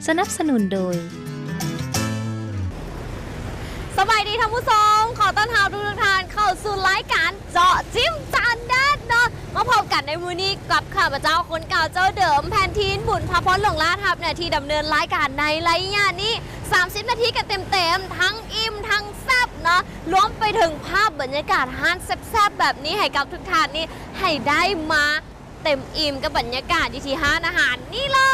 ສະໜັບສະໜູນໂດຍ ສະບາຍດີທ່ານຜູ້ຊົມ, ຂໍຕ້ອນຮັບທຸກໆທ່ານເຂົ້າສູ່ລາຍການເຈາະຈິ້ມຈານເດັດເນາະ. ມາພົບກັນໃນມື້ນີ້ກັບຂ້າພະເຈົ້າຄົນເກົ່າເຈົ້າເດີມ ແພນທີນ ບຸນພາພອນ ຫຼົງລາດ ຮັບໜ້າທີ່ດຳເນີນລາຍການໃນໄລຍະນີ້ ສາມສິບນາທີກັນເຕັມໆ ທັງອີ່ມທັງແຊບເນາະ, ລວມໄປເຖິງພາບບັນຍາກາດຮ້ານແຊບໆແບບນີ້ໃຫ້ກັບທຸກທ່ານນີ້ໃຫ້ໄດ້ມາ ເຕັມອີ່ມກັບບັນຍາກາດຢູ່ທີ່ຮ້ານອາຫານນີ້ເລີ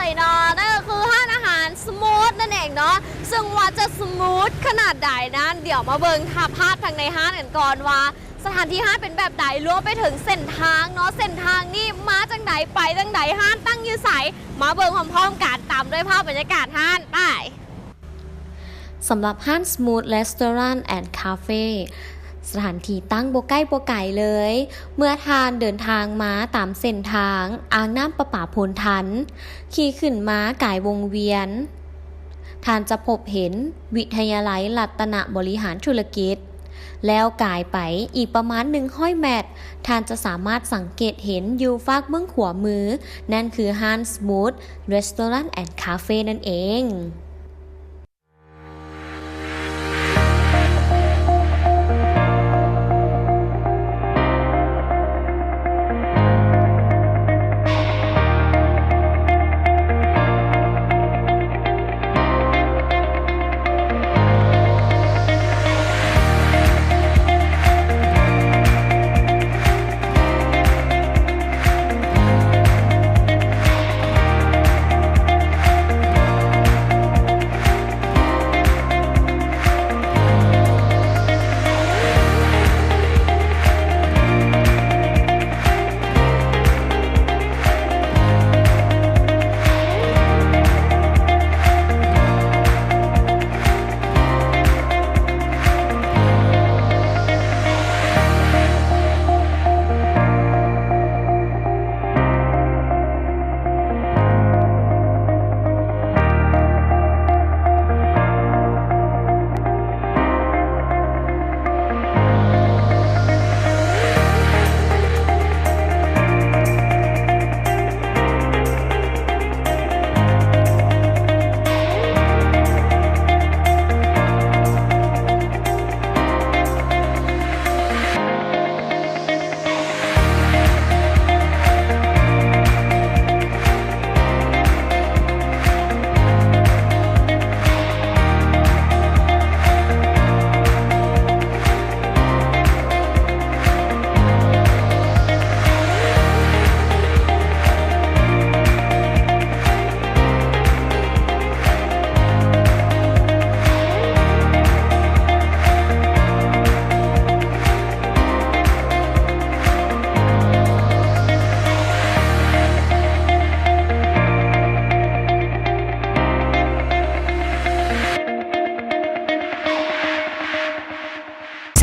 ຍເນາະ. ນັ້ນກໍຄືຮ້ານອາຫານສະມູດນັ້ນເອງເນາະ, ເຊິ່ງວ່າຈະສະມູດຂະໜາດໃດນັ້ນ ດຽວມາເບິ່ງພາບທາງໃນຮ້ານກັນກ່ອນວ່າ ສະຖານທີ່ຮ້ານເປັນແບບໃດ, ລວມໄປເຖິງເສັ້ນທາງເນາະ, ເສັ້ນທາງນີ້ມາຈັ່ງໃດ ໄປຈັ່ງໃດ, ຮ້ານຕັ້ງຢູ່ໃສ, ມາເບິ່ງພ້ອມໆກັນ ຕາມດ້ວຍພາບບັນຍາກາດຮ້ານ ໄປ. ສຳລັບຮ້ານ Smooth Restaurant and Cafe ສະຖານທີ່ຕັ້ງບໍ່ໃກ້ບໍ່ໄກເລີຍ. ເມື່ອທ່ານເດີນທາງມາຕາມເສັ້ນທາງອ່າງນ້ຳປະປາໂພນທັນ, ຂີ່ຂຶ້ນມາກາຍວົງວຽນ, ທ່ານຈະພົບເຫັນວິທະຍາໄລລັດຕະນະບໍລິຫານທຸລະກິດ. ແລ້ວກາຍໄປອີກປະມານໜຶ່ງຮ້ອຍແມັດ, ທ່ານຈະສາມາດສັງເກດເຫັນຢູ່ຟາກເບື້ອງຂວາມື, ນັ້ນຄືຮ້ານ Smooth Restaurant and Cafe ນັ້ນເອງ.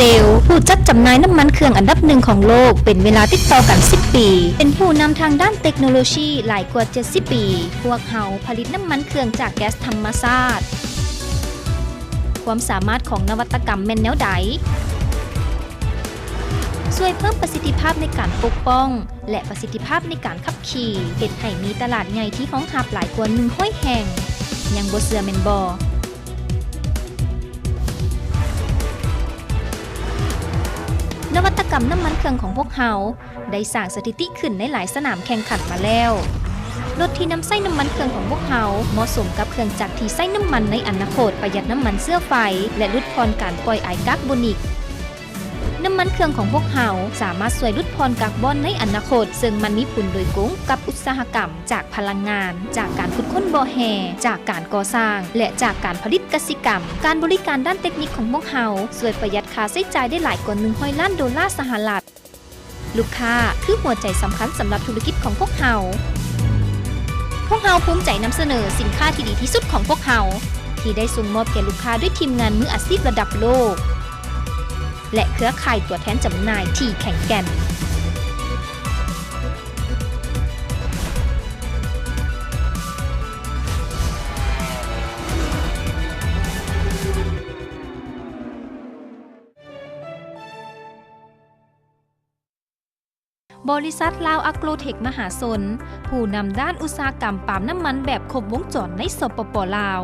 ເຊວ ຜູ້ຈັດຈຳໜ່າຍນ້ຳມັນເຄື່ອງອັນດັບໜຶ່ງຂອງໂລກ ເປັນເວລາຕິດຕໍ່ກັນສິບປີ. ເປັນຜູ້ນຳທາງດ້ານເຕັກໂນໂລຊີຫຼາຍກວ່າເຈັດສິບປີ. ພວກເຮົາຜະລິດນ້ຳມັນເຄື່ອງຈາກແກັສທຳມະຊາດ. ຄວາມສາມາດຂອງນະວັດຕະກຳແມ່ນແນວໃດ? ຊ່ວຍເພີ່ມປະສິດທິພາບໃນການປົກປ້ອງ ແລະ ປະສິດທິພາບໃນການຂັບຂີ່, ເຮັດໃຫ້ມີຕະຫຼາດໃຫຍ່ທີ່ຮອງຮັບຫຼາຍກວ່າໜຶ່ງຮ້ອຍແຫ່ງ. ຍັງບໍ່ເຊື່ອແມ່ນບໍ່? ນະວັດຕະກຳນ້ຳມັນເຄື່ອງຂອງພວກເຮົາ ໄດ້ສ້າງສະຖິຕິຂຶ້ນໃນຫຼາຍສະໜາມແຂ່ງຂັນມາແລ້ວ. ລົດທີ່ນຳໃຊ້ນ້ຳມັນເຄື່ອງຂອງພວກເຮົາ ເໝາະສົມກັບເຄື່ອງຈັກທີ່ໃຊ້ນ້ຳມັນໃນອະນາຄົດ, ປະຢັດນ້ຳມັນເຊື້ອໄຟ ແລະ ຫຼຸດຜ່ອນການປ່ອຍອາຍກາກໂບນິກ. ນ້ຳມັນເຄື່ອງຂອງພວກເຮົາສາມາດຊ່ວຍຫຼຸດຜ່ອນກາກບອນໃນອະນາຄົດ, ເຊິ່ງມັນມີຜົນໂດຍກົງກັບອຸດສາຫະກຳ, ຈາກພະລັງງານ, ຈາກການຂຸດຄົ້ນບໍ່ແຮ່, ຈາກການກໍ່ສ້າງ ແລະ ຈາກການຜະລິດກະສິກຳ. ການບໍລິການດ້ານເຕັກນິກຂອງພວກເຮົາຊ່ວຍປະຢັດຄ່າໃຊ້ຈ່າຍໄດ້ຫຼາຍກວ່າໜຶ່ງຮ້ອຍລ້ານໂດລາສະຫະລັດ. ລູກຄ້າຄືຫົວໃຈສຳຄັນສຳລັບທຸລະກິດຂອງພວກເຮົາ. ພວກເຮົາພູມໃຈນຳສະເໜີສິນຄ້າທີ່ດີທີ່ສຸດຂອງພວກເຮົາ ທີ່ໄດ້ສົ່ງມອບແກ່ລູກຄ້າດ້ວຍທີມງານມືອາຊີບລະດັບໂລກ ແລະ ເຄືອຂ່າຍຕົວແທນຈຳໜ່າຍທີ່ແຂງແກ່ນ. ເ ບໍລິສັດລາວອາໂກຣເທັກມະຫາຊົນ ຜູ້ນຳດ້ານອຸດສາຫະກຳປາມນ້ຳມັນແບບຄົບວົງຈອນໃນ ສປປ ລາວ,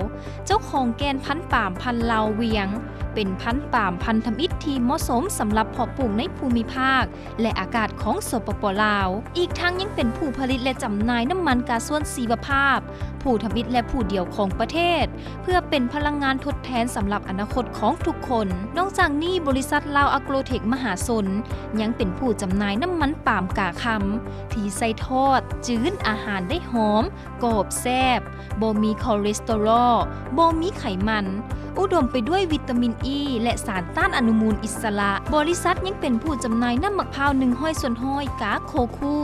ເຈົ້າຂອງແກ່ນພັນປາມພັນລາວວຽງ ເປັນພັນປາມພັນທຳອິດທີ່ເໝາະສົມສຳລັບເພາະປູກໃນພູມິພາກ ແລະ ອາກາດຂອງ ສປປ ລາວ. ອີກທັງຍັງເປັນຜູ້ຜະລິດ ແລະ ຈຳໜ່າຍນ້ຳມັນກາຊວນຊີວະພາບ, ຜູ້ທຳອິດ ແລະ ຜູ້ດຽວຂອງປະເທດ ເພື່ອເປັນພະລັງງານທົດແທນສຳລັບອະນາຄົດຂອງທຸກຄົນ. ນອກຈາກນີ້, ບໍລິສັດລາວອາໂກຣເທັກມະຫາຊົນ ຍັງເປັນຜູ້ຈຳໜ່າຍນ້ຳມັນປາມກາຄຳ ທີ່ໃສ່ທອດ, ຈືນ, ອາຫານໄດ້ຫອມ, ກອບ, ແຊບ, ບໍ່ມີຄໍເລສເຕີຣອລ, ບໍ່ມີໄຂມັນ, ອຸດົມໄປດ້ວຍວິຕາມິນອີ ແລະ ສານຕ້ານອະນຸມູນອິດສະຫຼະ. ບໍລິສັດຍັງເປັນຜູ້ຈຳໜ່າຍນ້ຳໝາກພ້າວໜຶ່ງຮ້ອຍສ່ວນຮ້ອຍ ກາໂຄຄູ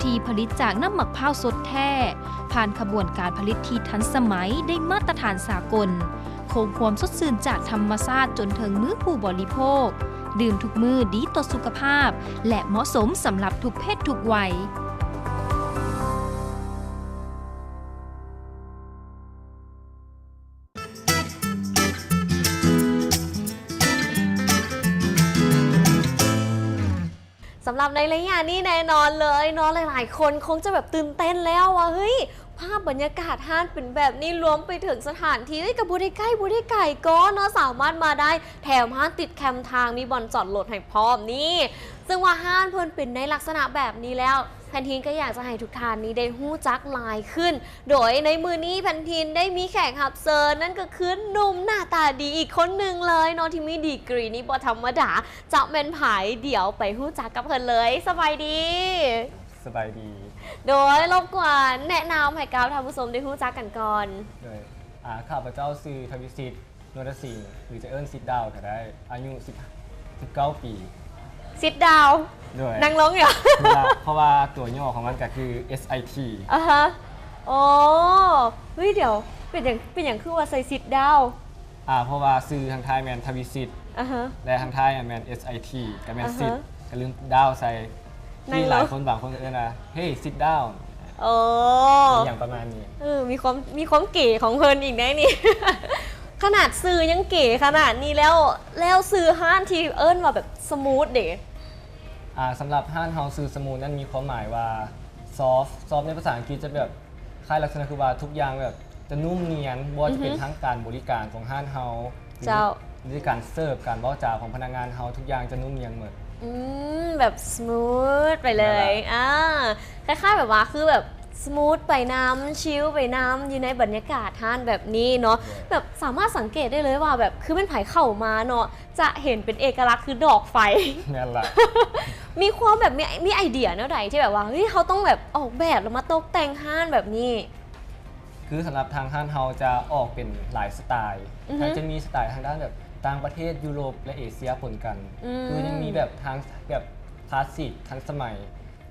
ທີ່ຜະລິດຈາກນ້ຳໝາກພ້າວສົດແທ້, ຜ່ານຂະບວນການຜະລິດທີ່ທັນສະໄໝ, ໄດ້ມາດຕະຖານສາກົນ, ຄົງຄວາມສົດຊື່ນຈາກທຳມະຊາດຈົນເຖິງມືຜູ້ບໍລິໂພກ, ດື່ມທຸກມື້, ດີຕໍ່ສຸຂະພາບ ແລະ ເໝາະສົມສຳລັບທຸກເພດທຸກໄວ. ສຳລັບໃນໄລຍະນີ້ແນ່ນອນເລີຍເນາະ ຫຼາຍໆຄົນຄົງຈະແບບຕື່ນເຕັ້ນແລ້ວວ່າ ເຮີ້ຍ ພາບບັນຍາກາດຮ້ານເປັນແບບນີ້ ລວມໄປເຖິງສະຖານທີ່ ເອີຍ ກໍບໍ່ໄດ້ໃກ້ບໍ່ໄດ້ໄກກໍເນາະ ສາມາດມາໄດ້ ແຖມຮ້ານຕິດແຄມທາງ ມີບ່ອນຈອດລົດໃຫ້ພ້ອມນີ້ ເຊິ່ງວ່າຮ້ານເພິ່ນເປັນໃນລັກສະນະແບບນີ້ແລ້ວ ແພນທີນກໍຢາກຈະໃຫ້ທຸກທ່ານນີ້ໄດ້ຮູ້ຈັກຫຼາຍຂຶ້ນ ໂດຍໃນມື້ນີ້ແພນທີນໄດ້ມີແຂກຮັບເຊີນ ນັ້ນກໍຄືໜຸ່ມໜ້າຕາດີອີກຄົນໜຶ່ງເລີຍເນາະ ທີ່ມີດີກຣີນີ້ບໍ່ທຳມະດາ ຈະແມ່ນໃຜ ດຽວໄປຮູ້ຈັກກັບເພິ່ນເລີຍ. ສະບາຍດີ. ສະບາຍດີ. ໂດຍ ລົບກວນແນະນຳໃຫ້ກັບທ່ານຜູ້ຊົມໄດ້ຮູ້ຈັກກັນກ່ອນ. ໂດຍ ອາ ຂ້າພະເຈົ້າຊື່ ທະວິສິດ ນວນທະສິງ ຫຼືຈະເອີ້ນສິດດາວກໍໄດ້ ອາຍຸສິບ ສິບເກົ້າປີ. ສິດດາວ. ໂດຍ ນັ່ງລົງເດາະ ເພາະວ່າ ເພາະວ່າຕົວຫຍໍ້ຂອງມັນກໍຄື ເອສໄອທີ. ອາຮະ ໂອ້ ເຮີ້ຍ ດຽວ ເປັນຫຍັງ ເປັນຫຍັງຄືວ່າໃສ່ສິດດາວ? ອາ ເພາະວ່າຊື່ທາງໄທແມ່ນທະວິສິດ ອາຮະ ແລະ ທາງໄທແມ່ນ ເອສໄອທີ ກໍແມ່ນສິດ ອາຮະ ກໍລືມດາວໃສ່ ທີ່ຫຼາຍຄົນບາງຄົນກໍເອີ້ນວ່າ ເຮີ້ຍ ຊິດດາວ ໂອ້ ອີ່ຫຍັງປະມານນີ້ ເອີ ມີຄວາມ ມີຄວາມເກຂອງເພິ່ນອີກໃດນີ້ ຂະໜາດຊື່ຍັງເກຂະໜາດນີ້ແລ້ວ ແລ້ວຊື່ຮ້ານທີ່ເອີ້ນວ່າແບບສະມູດເດ? ອາ ສຳລັບຮ້ານເຮົາຊື່ສະມູດນັ້ນມີຄວາມໝາຍວ່າຊອບ ຊອບໃນພາສາອັງກິດຈະແບບ ຄ້າຍລັກສະນະຄືວ່າທຸກຢ່າງແບບຈະນຸ້ມນຽນ ບໍ່ວ່າຈະເປັນ ອືຮຶ ທາງການບໍລິການຂອງຮ້ານເຮົາ ເຈົ້າ ຫຼື ຫຼືການເສີບ ການເວົ້າຈາຂອງພະນັກງານເຮົາ ທຸກຢ່າງຈະນຸ້ມນຽນໝົດ. ອືມ ແບບສະມູດໄປເລີຍ ນັ້ນແຫຼະ ອາ ຄ້າຍໆແບບວ່າ ຄືແບບສະມູດໄປນຳ ຊິລໄປນຳ ຢູ່ໃນບັນຍາກາດຮ້ານແບບນີ້ເນາະ ໂດຍ ແບບສາມາດສັງເກດໄດ້ເລີຍວ່າ ແບບຄືແມ່ນໃຜເຂົ້າມາເນາະ ຈະເຫັນເປັນເອກະລັກຄືດອກໄຟ ແມ່ນລະ ມີຄວາມແບບ ມີ ມີໄອເດຍແນວໃດທີ່ແບບວ່າ ເຮີ້ຍ ເຮົາຕ້ອງແບບອອກແບບ ແລ້ວມາຕົກແຕ່ງຮ້ານແບບນີ້? ຄືສຳລັບທາງຮ້ານເຮົາຈະອອກເປັນຫຼາຍສະໄຕ ອືຮຶ ທາງຈະມີສະໄຕທາງດ້ານແບບຕ່າງປະເທດ ຢູໂຣບ ແລະ ເອເຊຍປົນກັນ ອືມ ຄືຍັງມີແບບທາງແບບຄລາສສິກ ທັນສະໄໝ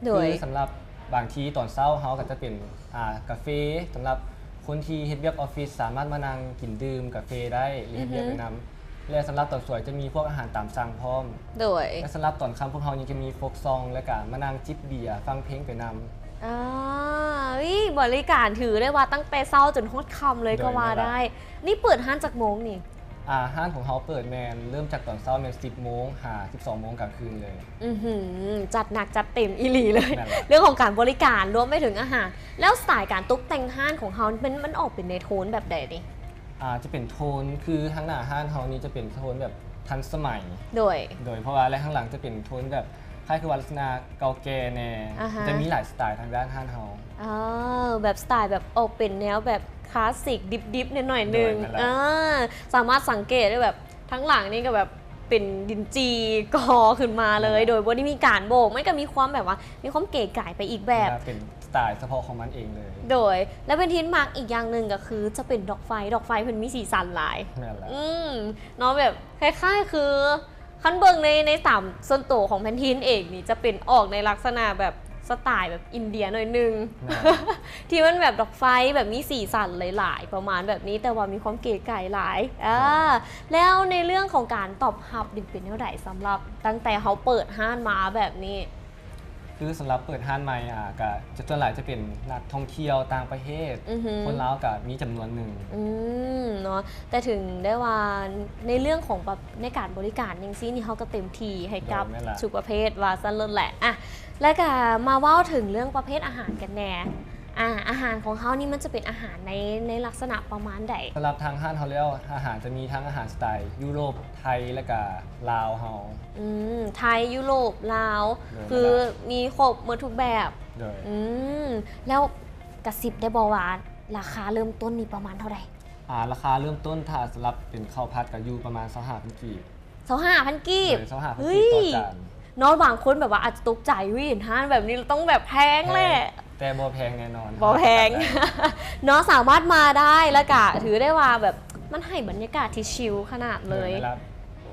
ໂດຍ ຄືສຳລັບບາງທີຕອນເຊົ້າເຮົາກໍຈະເປັນ ອາ ກາເຟ ສຳລັບຄົນທີ່ເຮັດວຽກອອບຟິດ ສາມາດມານັ່ງກິນດື່ມກາເຟໄດ້ ຫຼືເຮັດວຽກ ອືຮຶ ໄປນຳ ແລະ ສຳລັບຕອນສວຍຈະມີພວກອາຫານຕາມສັ່ງພ້ອມ ໂດຍ ແລະ ສຳລັບຕອນຄ່ຳພວກເຮົາຍັງຈະມີຟົກຊອງ ແລະ ກະມານັ່ງຈິບເບຍ ຟັງເພງໄປນຳ. ອາ ເອີຍ ບໍລິການຖືໄດ້ວ່າຕັ້ງແຕ່ເຊົ້າຈົນຮອດຄ່ຳເລີຍ ໂດຍ ກໍວ່າໄດ້. ນີ້ເປີດຮ້ານຈັກໂມງນີ້? ອາ ຮ້ານຂອງເຮົາເປີດແມ່ນເລີ່ມຈາກຕອນເຊົ້າແມ່ນສິບໂມງຫາສິບສອງໂມງກາງຄືນເລີຍ. ອືຫື ຈັດໜັກຈັດເຕັມອີ່ຫຼີເລີຍ ແມ່ນລະ ເລື່ອງຂອງການບໍລິການ ລວມໄປເຖິງອາຫານ. ແລ້ວສະໄຕການຕົກແຕ່ງຮ້ານຂອງເຮົາເປັນ ມັນອອກເປັນໃນໂທນແບບໃດນີ້? ອາ ຈະເປັນໂທນ ຄືທາງໜ້າຮ້ານເຮົານີ້ຈະເປັນໂທນແບບທັນສະໄໝ ໂດຍ ໂດຍ ເພາະວ່າ ແລະ ທາງຫຼັງຈະເປັນໂທນແບບຄ້າຍຄືວ່າລັກສະນະເກົ່າແກ່ແດ່ ອາຮະ ຈະມີຫຼາຍສະໄຕທາງດ້ານຮ້ານເຮົາ. ເອີ ແບບສະໄຕແບບອອກເປັນແນວແບບຄລາສສິກດິບໆ ແດ່ໜ້ອຍໜຶ່ງ ໂດຍ ນັ້ນແຫຼະ ເອີ ສາມາດສັງເກດໄດ້ແບບ ທາງຫຼັງນີ້ກໍແບບເປັນດິນຈີ່ກໍ່ຂຶ້ນມາເລີຍ ນັ້ນແຫຼະ ໂດຍບໍ່ໄດ້ມີການໂບກ ມັນກໍມີຄວາມແບບວ່າ ມີຄວາມເກໄກໄປອີກແບບ ເປັນສະໄຕສະເພາະຂອງມັນເອງເລີຍ ໂດຍ ແລ້ວເປັນທີ່ມັກອີກຢ່າງໜຶ່ງກໍຄືຈະເປັນດອກໄຟ ດອກໄຟເພິ່ນມີສີສັນຫຼາຍ ນັ້ນແຫຼະ ອືມ ເນາະ ແບບຄ້າຍໆຄື ຄັນເບິ່ງໃນ ໃນຕາມສ່ວນໂຕຂອງແພນທີນເອງນີ້ ຈະເປັນອອກໃນລັກສະນະແບບສະໄຕແບບອິນເດຍໜ້ອຍໜຶ່ງ ແມ່ນ ທີ່ມັນແບບດອກໄຟແບບມີສີສັນຫຼາຍໆ ປະມານແບບນີ້ ແຕ່ວ່າມີຄວາມເກໄກຫຼາຍ ອາ ແມ່ນ ແລ້ວໃນເລື່ອງຂອງການຕອບຮັບນີ້ເປັນແນວໃດ ສຳລັບຕັ້ງແຕ່ເຮົາເປີດຮ້ານມາແບບນີ້? ຄືສຳລັບເປີດຮ້ານໃໝ່ ອາ ກະຈະ ສ່ວນຫຼາຍຈະເປັນນັກທ່ອງທ່ຽວຕ່າງປະເທດ ອືຮຶ ຄົນລາວກະມີຈຳນວນໜຶ່ງ ອືມ ເນາະ. ແຕ່ເຖິງໄດ້ວ່າໃນເລື່ອງຂອງ ແບບ ໃນການບໍລິການຈັ່ງຊີ້ນີ້ ເຮົາກະເຕັມທີ່ໃຫ້ກັບ ໂດຍ ແມ່ນລະ ທຸກປະເພດວ່າຊັ້ນໂລດແຫຼະ. ອາ ແລ້ວກະມາເວົ້າເຖິງເລື່ອງປະເພດອາຫານກັນແດ່. ອາ ອາຫານຂອງເຮົານີ້ມັນຈະເປັນອາຫານໃນ ໃນລັກສະນະປະມານໃດ? ສຳລັບທາງຮ້ານເຮົາແລ້ວ ອາຫານຈະມີທັງອາຫານສະໄຕຢູໂຣບ ໄທ ແລະກະລາວເຮົາ. ອືມ ໄທ ຢູໂຣບ ລາວ ໂດຍ ຄື ແມ່ນລະ ມີຄົບໝົດທຸກແບບ. ໂດຍ ອືມ ແລ້ວກະຊິບໄດ້ບໍ່ວ່າລາຄາເລີ່ມຕົ້ນນີ້ປະມານເທົ່າໃດ? ອາ ລາຄາເລີ່ມຕົ້ນ ຖ້າສຳລັບເປັນເຂົ້າຜັດກະຢູ່ປະມານຊາວຫ້າພັນກີບ. ຊາວຫ້າພັນກີບ? ໂດຍ ຊາວຫ້າພັນກີບຕໍ່ຈານ. ເນາະ ບາງຄົນແບບວ່າອາດຈະຕົກໃຈ ອຸ້ຍ ເຫັນຮ້ານແບບນີ້ແລ້ວຕ້ອງແບບແພງແຫຼະ. ແຕ່ບໍ່ແພງແນ່ນອນ ບໍ່ແພງ ຮັບປະກັນໄດ້ ເນາະ ສາມາດມາໄດ້ ແລ້ວກະຖືໄດ້ວ່າແບບມັນໃຫ້ບັນຍາກາດທີ່ຊິວຂະໜາດເລີຍ. ໂດຍ ແມ່ນລະ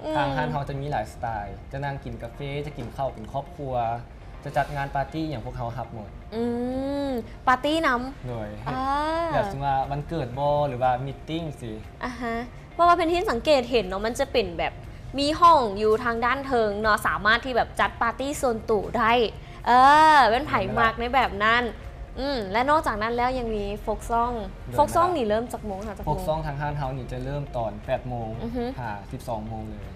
ອືມ ທາງຮ້ານເຮົາຈະມີຫຼາຍສະໄຕ ຈະນັ່ງກິນກາເຟ ຈະກິນເຂົ້າເປັນຄອບຄົວ ຈະຈັດງານປາຕີ້ຫຍັງພວກເຮົາຮັບໝົດ. ອືມ ປາຕີ້ນຳ. ໂດຍ ອາ ແບບສົມມຸດວ່າວັນເກີດບໍ ຫຼືວ່າມີດຕິ້ງຊີ້. ອາຮະ ເພາະວ່າເພັນທີນສັງເກດເຫັນເນາະ ມັນຈະເປັນແບບມີຫ້ອງຢູ່ທາງດ້ານເທິງເນາະ ສາມາດທີ່ແບບຈັດປາຕີ້ສ່ວນໂຕໄດ້. ເອີ ແມ່ນໃຜມັກໃນແບບນັ້ນ. ອືມ ແລະນອກຈາກນັ້ນແລ້ວຍັງມີໂຟກຊອງ. ໂດຍ ໂຟກຊອງນີ້ເລີ່ມຈັກໂມງຫາຈັກໂມງ? ໂຟກຊອງທາງຮ້ານເຮົານີ້ຈະເລີ່ມຕອນແປດໂມງຫາສິບສອງໂມງເລີຍ.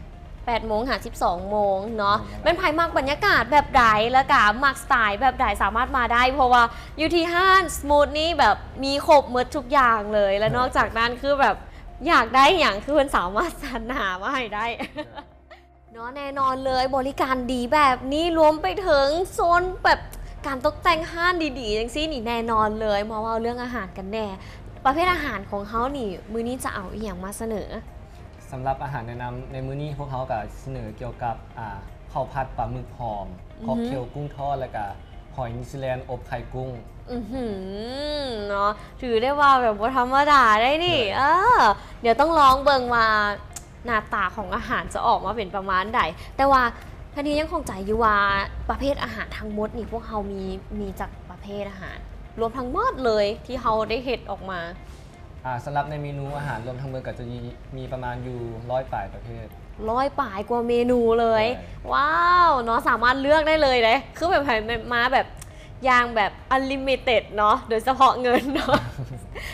ແປດໂມງຫາສິບສອງໂມງເນາະ. ໂດຍ ແມ່ນລະ ແມ່ນໃຜມັກບັນຍາກາດແບບໃດ ແລ້ວກະມັກສະໄຕແບບໃດ ສາມາດມາໄດ້ ເພາະວ່າຢູ່ທີ່ຮ້ານສະມູດນີ້ແບບມີຄົບໝົດທຸກຢ່າງເລີຍ ແລະ ໂດຍ ນອກຈາກນັ້ນຄືແບບ ຢາກໄດ້ຫຍັງ ຄືເພິ່ນສາມາດສັນຫາມາໃຫ້ໄດ້ເນາະ. ແນ່ນອນເລີຍ ບໍລິການດີແບບນີ້ ລວມໄປເຖິງໂຊນແບບການຕົກແຕ່ງຮ້ານດີໆຈັ່ງຊີ້ນີ້ ແນ່ນອນເລີຍ. ມາເວົ້າເລື່ອງອາຫານກັນແດ່ ປະເພດອາຫານຂອງເຮົານີ້ ມື້ນີ້ຈະເອົາອີ່ຫຍັງມາສະເໜີ? ສຳລັບອາຫານແນະນຳໃນມື້ນີ້ ພວກເຮົາກະສະເໜີກ່ຽວກັບ ອາ ເຂົ້າຜັດປາໝຶກຫອມ ອືຮຶ ຄອກເທວກຸ້ງທອດ ແລະກະ ຫອຍນິວຊີແລນອົບໄຂ່ກຸ້ງ. ອືຫື ເນາະ ຖືໄດ້ວ່າແບບບໍ່ທຳມະດາໄດ໋ນີ້. ໂດຍ ເອີ ດຽວຕ້ອງລອງເບິ່ງວ່າໜ້າຕາຂອງອາຫານຈະອອກມາເປັນປະມານໃດ. ແຕ່ວ່າເພັນທີຍັງຂ້ອງໃຈຢູ່ວ່າປະເພດອາຫານທັງໝົດນີ້ ພວກເຮົາມີ ມີຈັກປະເພດອາຫານ ລວມທັງໝົດເລີຍທີ່ເຮົາໄດ້ເຮັດອອກມາ? ອາ ສຳລັບໃນເມນູອາຫານລວມທັງໝົດກໍຈະມີ ມີປະມານຢູ່ຮ້ອຍປາຍປະເພດ. ຮ້ອຍປາຍກວ່າເມນູເລີຍ. ໂດຍ ວ້າວ ເນາະ ສາມາດເລືອກໄດ້ເລີຍເດ້ ຄືແບບໃຜມາແບບຢ່າງແບບ unlimited ເນາະ ໂດຍສະເພາະເງິນເນາະ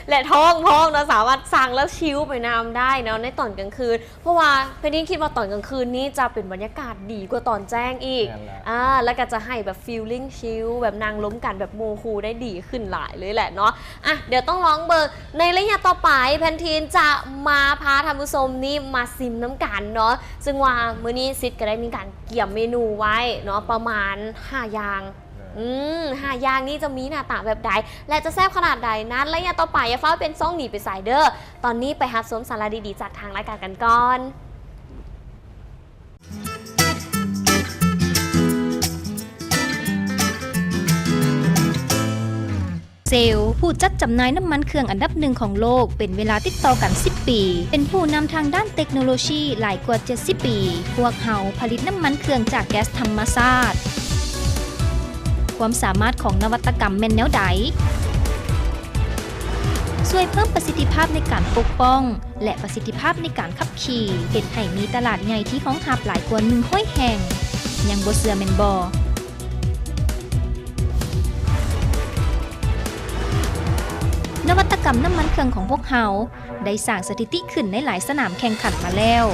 ແລະ ທ້ອງພ້ອມເນາະ ສາມາດສັ່ງແລ້ວຊິວໄປນຳໄດ້ເນາະ ໃນຕອນກາງຄືນ. ເພາະວ່າເພັນທີຄິດວ່າຕອນກາງຄືນນີ້ຈະເປັນບັນຍາກາດດີກວ່າຕອນແຈ້ງອີກ. ແມ່ນແລ້ວ ອາ ແລ້ວກໍຈະໃຫ້ແບບ feeling ຊິວ ແບບນັ່ງລົມກັນແບບໝູ່ຄູ່ໄດ້ດີຂຶ້ນຫຼາຍເລີຍແຫຼະເນາະ. ອາ ດຽວຕ້ອງລອງເບິ່ງ ໃນໄລຍະຕໍ່ໄປ ແພນທີນຈະມາພາທ່ານຜູ້ຊົມນີ້ມາຊິມນຳກັນເນາະ. ເຊິ່ງວ່າມື້ນີ້ຊິດກໍໄດ້ມີການກຽມເມນູໄວ້ເນາະ ປະມານຫ້າຢ່າງ. ໂດຍ ອືມ ຫ້າຢ່າງນີ້ຈະມີໜ້າຕາແບບໃດ ແລະ ຈະແຊບຂະໜາດໃດນັ້ນ ໄລຍະຕໍ່ໄປຢ່າຟ້າວປ່ຽນຊ່ອງໜີໄປໃສເດີ້. ຕອນນີ້ໄປຮັບຊົມສາລະດີໆຈາກທາງລາຍການກັນກ່ອນ. ເຊວ ຜູ້ຈັດຈຳໜ່າຍນ້ຳມັນເຄື່ອງອັນດັບໜຶ່ງຂອງໂລກ ເປັນເວລາຕິດຕໍ່ກັນສິບປີ, ເປັນຜູ້ນຳທາງດ້ານເຕັກໂນໂລຊີຫຼາຍກວ່າເຈັດສິບປີ. ພວກເຮົາຜະລິດນ້ຳມັນເຄື່ອງຈາກແກັສທຳມະຊາດ. ຄວາມສາມາດຂອງນະວັດຕະກຳແມ່ນແນວໃດ? ຊ່ວຍເພີ່ມປະສິດທິພາບໃນການປົກປ້ອງ ແລະ ປະສິດທິພາບໃນການຂັບຂີ່, ເຮັດໃຫ້ມີຕະຫຼາດໃຫຍ່ທີ່ຮອງຮັບຫຼາຍກວ່າໜຶ່ງຮ້ອຍແຫ່ງ. ຍັງບໍ່ເຊື່ອແມ່ນບໍ່? ນະວັດຕະກຳນ້ຳມັນເຄື່ອງຂອງພວກເຮົາໄດ້ສ້າງສະຖິຕິຂຶ້ນໃນຫຼາຍສະໜາມແຂ່ງຂັນມາແລ້ວ.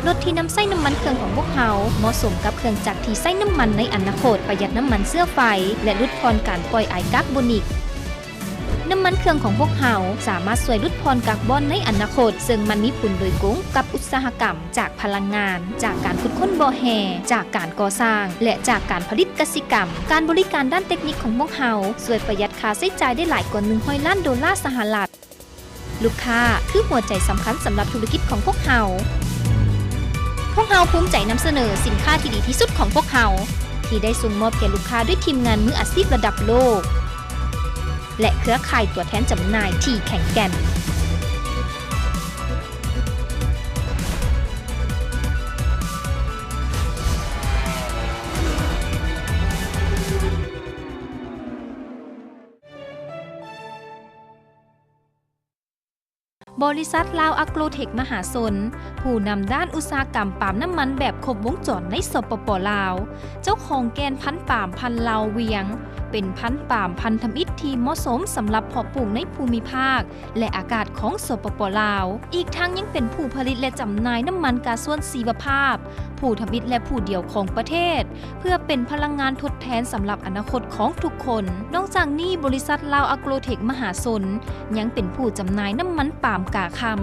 ລົດທີ່ນຳໃຊ້ນ້ຳມັນເຄື່ອງຂອງພວກເຮົາເໝາະສົມກັບເຄື່ອງຈັກທີ່ໃຊ້ນ້ຳມັນໃນອະນາຄົດ, ປະຢັດນ້ຳມັນເຊື້ອໄຟ ແລະ ຫຼຸດຜ່ອນການປ່ອຍອາຍກາກໂບນິກ. ນ້ຳມັນເຄື່ອງຂອງພວກເຮົາສາມາດຊ່ວຍຫຼຸດຜ່ອນກາກບອນໃນອະນາຄົດ, ເຊິ່ງມັນມີຜົນໂດຍກົງກັບອຸດສາຫະກຳ, ຈາກພະລັງງານ, ຈາກການຂຸດຄົ້ນບໍ່ແຮ່, ຈາກການກໍ່ສ້າງ ແລະ ຈາກການຜະລິດກະສິກຳ. ການບໍລິການດ້ານເຕັກນິກຂອງພວກເຮົາຊ່ວຍປະຢັດຄ່າໃຊ້ຈ່າຍໄດ້ຫຼາຍກວ່າໜຶ່ງຮ້ອຍລ້ານໂດລາສະຫະລັດ. ລູກຄ້າຄືຫົວໃຈສຳຄັນສຳລັບທຸລະກິດຂອງພວກເຮົາ. ພວກເຮົາພູມໃຈນຳສະເໜີສິນຄ້າທີ່ດີທີ່ສຸດຂອງພວກເຮົາ ທີ່ໄດ້ສົ່ງມອບແກ່ລູກຄ້າດ້ວຍທີມງານມືອາຊີບລະດັບໂລກ ແລະ ເຄືອຂ່າຍຕົວແທນຈຳໜ່າຍທີ່ແຂງແກ່ນ. ບໍລິສັດລາວອາໂກຣເທັກມະຫາຊົນ ຜູ້ນຳດ້ານອຸດສາຫະກຳປາມນ້ຳມັນແບບຄົບວົງຈອນໃນ ສປປ ລາວ, ເຈົ້າຂອງແກ່ນພັນປາມພັນລາວວຽງ ເປັນພັນປາມພັນທຳອິດທີ່ເໝາະສົມສຳລັບເພາະປູກໃນພູມິພາກ ແລະ ອາກາດຂອງ ສປປ ລາວ. ອີກທັງຍັງເປັນຜູ້ຜະລິດ ແລະ ຈຳໜ່າຍນ້ຳມັນກາຊວນຊີວະພາບ, ຜູ້ທຳອິດ ແລະ ຜູ້ດຽວຂອງປະເທດ ເພື່ອເປັນພະລັງງານທົດແທນສຳລັບອະນາຄົດຂອງທຸກຄົນ. ນອກຈາກນີ້, ບໍລິສັດລາວອາໂກຣເທັກມະຫາຊົນ ຍັງເປັນຜູ້ຈຳໜ່າຍນ້ຳມັນປາມກາຄຳ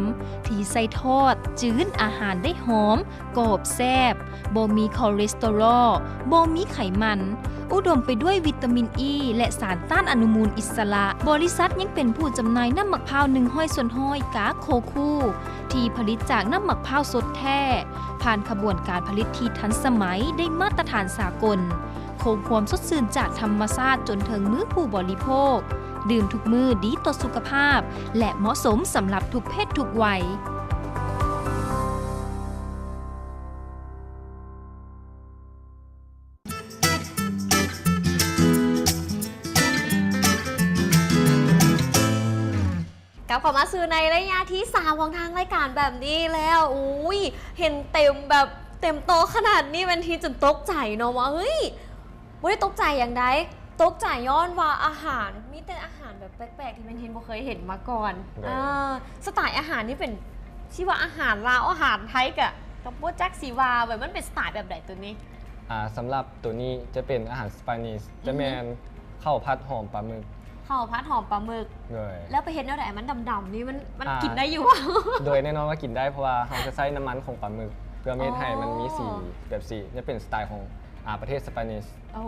ທີ່ໃສ່ທອດ, ຈືນ, ອາຫານໄດ້ຫອມ, ກອບ, ແຊບ, ບໍ່ມີຄໍເລສເຕີຣອລ, ບໍ່ມີໄຂມັນ, ອຸດົມໄປດ້ວຍວິຕາມິນອີ ແລະ ສານຕ້ານອະນຸມູນອິດສະຫຼະ. ບໍລິສັດຍັງເປັນຜູ້ຈຳໜ່າຍນ້ຳໝາກພ້າວໜຶ່ງຮ້ອຍສ່ວນຮ້ອຍກາໂຄຄູ ທີ່ຜະລິດຈາກນ້ຳໝາກພ້າວສົດແທ້, ຜ່ານຂະບວນການຜະລິດທີ່ທັນສະໄໝ, ໄດ້ມາດຕະຖານສາກົນ, ຄົງຄວາມສົດຊື່ນຈາກທຳມະຊາດຈົນເຖິງມືຜູ້ບໍລິໂພກ, ດື່ມທຸກມື້, ດີຕໍ່ສຸຂະພາບ ແລະ ເໝາະສົມສຳລັບທຸກເພດທຸກໄວ. ກັບເຂົ້າມາສູ່ໃນໄລຍະທີສາມຂອງທາງລາຍການແບບນີ້ແລ້ວ. ອຸ້ຍ ເຫັນເຕັມແບບເຕັມໂຕະຂະໜາດນີ້ ແມ່ນທີ່ຈົນຕົກໃຈເນາະວ່າ ເຮີ້ຍ ບໍ່ໄດ້ຕົກໃຈຫຍັງໃດ, ຕົກໃຈຍ້ອນວ່າອາຫານ ມີແຕ່ອາຫານແບບແປກໆ ທີ່ແມ່ນທີ່ບໍ່ເຄີຍເຫັນມາກ່ອນ. ໂດຍ ອ່າ ສະໄຕອາຫານນີ້ເປັນ ຊິວ່າອາຫານລາວ ອາຫານໄທກະ ກະບໍ່ຈັກຊິວ່າ ແບບມັນເປັນສະໄຕແບບໃດໂຕນີ້? ອ່າ ສຳລັບໂຕນີ້ຈະເປັນອາຫານສະປານິດ ຈະແມ່ນ ອືຮຶ ເຂົ້າຜັດຫອມປາໝຶກ. ເຂົ້າຜັດຫອມປາໝຶກ. ໂດຍ ແລ້ວໄປເຮັດແນວໃດ ມັນດຳໆ ນີ້ ມັນ ມັນ ອ່າ ກິນໄດ້ຢູ່ບໍ່? ໂດຍ ແນ່ນອນວ່າກິນໄດ້ ເພາະວ່າເຮົາຈະໃຊ້ນ້ຳມັນຂອງປາໝຶກ ເພື່ອເຮັດໃຫ້ມັນມີສີ ອໍ ແບບຊີ້ ຈະເປັນສະໄຕຂອງ ອ່າ ປະເທດສະປານິດ. ໂອ້